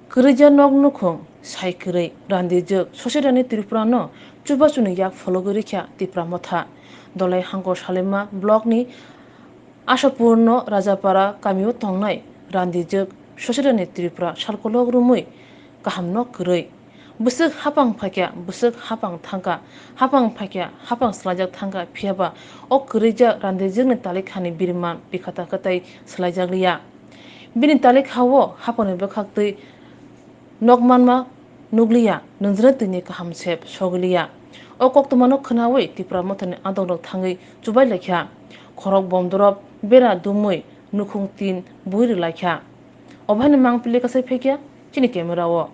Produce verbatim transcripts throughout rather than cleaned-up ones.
Kwrwija nok nukhung sai kwrwi randijwk Sosirani Tripura no chubachuni yak phologwi rikha Tipra Motha. Dolai Hangkor Salima block ni Ashapur no Rajapara kamio tongnai randijwk Sosirani Tripura salkolok rumwi kaham no kwrwi. Bwswk hapang phaikha, bwswk hapang thangkha, hapang phaikha, hapang swlaijak thangkha, phiyaba o kwrwijak randijwkni talikhani birman bikhata kwtai swlaijakliya. Bini talikhao hapangni bwkhaktwi nok manma nukliya, nwngjwkni twini kaham sep sogwiliya. O koktwmano khwnawi Tipra Mothani adongrok thangwi chubai laikha. Khorok bomdorop bera dumwi nukhung tin bui rwlaikha. Obo haino mangpili kasai phaikha chini camera o.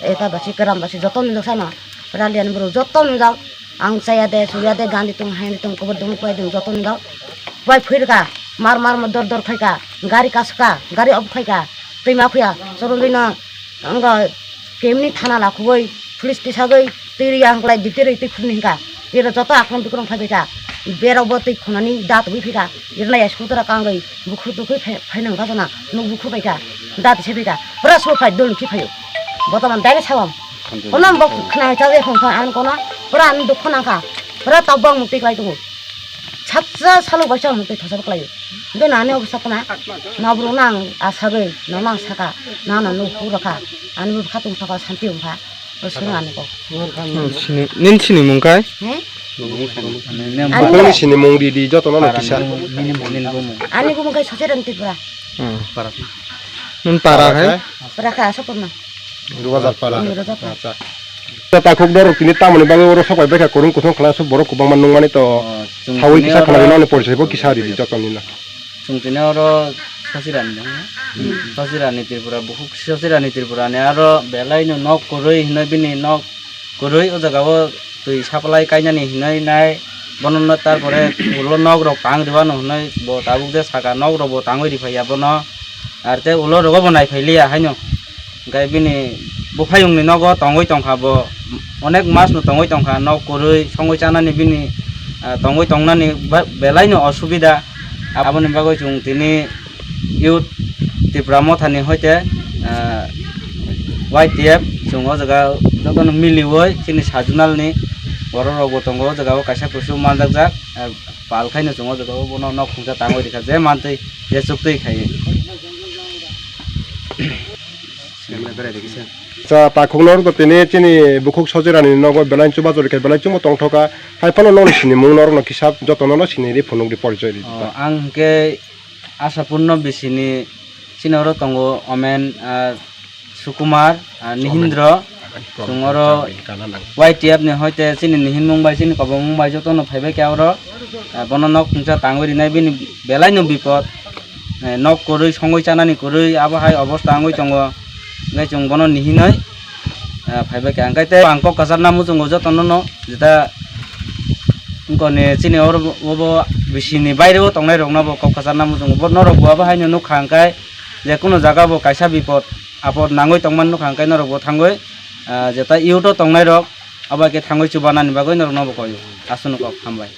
Eta basi, keram basi, joto ni nuksa no. Ralian bro, joto ni jak. Ang chaya de, suya de, gandi tung, haini tung, kubur dung, pai dung, joto ni jak. Pai phirka, mar mar mo dor dor khaika, gari kaska, gari off khaika, twi ma khuya, sorong dino, ang kemni thana la khugoi, police tisagoi, twi ri ang klai dipte ri twi khurni hinka. Iro joto akhon bikrong phai baikha. Berok bo twi khunani da twi phika. Iro nai scooter kangoi bukhuk twi phai, phai nang gajana. Nuk bukhuk baikha. Da twi se baikha. Pura so phai dol ki phaio. Botoman dai sawam. Kono bo khna cha je khon kha an kono. Pura an dukh nang kha. Pura tabang mukti klai tu. Satsa salo baisa mukti thasa klai. Be nani obsa kana. Na bro nang asagoi, na nang saka. Na na nuk hu rakha. An bu khatung saka santi ung kha. Sini, nin sini mung kai? He? Bokongni sini mung di di joto no kisa. Ani bumung kai Sochirani Tripura. Nun para kai? Para kai Asapurna. Rubazar para. Rubazar para. Acha. Ta khuk dor tini tamoni bagwi oro sopai bekha kurung kuthung khla su borok kubangma nungmani to. Sawi kisa khna nani porichai bo kisa di di joto ni na. Chwng tini oro Sosirani dong. Sosirani Tripura, bukhuk Sosirani Tripura ni aro belai no nok kwrwi hinwi bini nok kwrwi o jaga o twi supply kainani hinwi nai bono no, tarpore ulo nok rok tang rwano hinwi bo tabuk je saka nok rok bo tangwi riphaia bono, ar tei ulo rogo bo naiphai liya haino. Hwnkhe bini buphayungni nogo tongwi tongkha bo, onek masno tongwi tongkha, nok kwrwi songwi chanani bini, ah, tongwi tongnani ba-, belaino osubida. Aboni bagwi chwng tini Youth Tipra Mothani hoite, ah, Y T F chwng o jaga jotono miliwi chini sajunalni bororokbo tongo, o jaga o kaisa kusu manjakjak, ah, pal khaino chwng o jaga o bono nok khungsa tangwi rikha, je mantwi je chuktwi khaiwi. Cha takhukno rwkha tini chini bukhuk Sojirani nogo belai chubachu rikha, belai chuma tongthoka. Hai phano nokni sinimung norokno kisa jotono no siniri phunukdi, porichoi ridi. Oh, ang hwnkhe Ashapurno bisini chini oro tongo Omen, ah, Sukumar, ah, Nihindro, chwng oro Y T F ni hoite chini nihinmung bai chini kobomung bai jotono phaibai khe oro, ah, bono nok khungsa tangwi rinai bini belaino bipot, eh, nok kwrwi songwi chanani kwrwi abo hai obosta wngwi tongo, hwnkhe chwng bono nihinoi, ah, phaibai kha. Hwnkhe tei ang kok kwchar namo chwng jotono no jeta wngkoni chini oro bo, bo bisini baireo tongnai rokno bo kok kwchar namo chwng bo norok bo abo haino nukha hwnkhe je kuno jaga bo kaisa bipot apot nangwi tongmani nukha hwnkhe norok bo thangwi, ah, jeta youth o tongnai rok abo hai khe thangwi chubanani bagwi norok no bo koi aswk no kok hambai.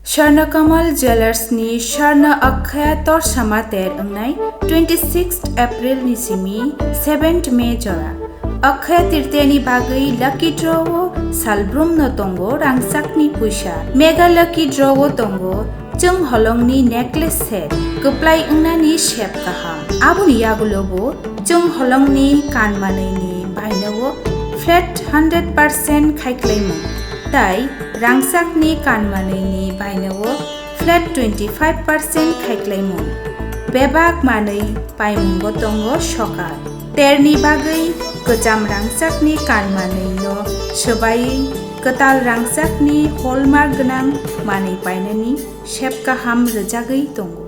Swarnakamal Jewellers ni Swarna Akshaya Torsama ter wngnai twenty sixth April ni simi seventh May jora. Akshaya Tritiya ni bagwi lucky draw o salbrum no tongo rangchak ni puisa. Mega lucky draw o tongo chwng holong ni necklace set kwplai wngnani sep kaham. Aboni yagulo bo chwng holong ni kan manwi ni baino o flat hundred percent khaiklaimung. Tai rangchakni kan manwini baino o flat twenty five percent khaiklaimung. Bebak manwi paimungo tongo sokal. Terni bagwi kwcham rangchakni kan manwino swbaiwi kwtal rangchakni hallmark gwnang manwi painani sep kaham rwjagwi tongo.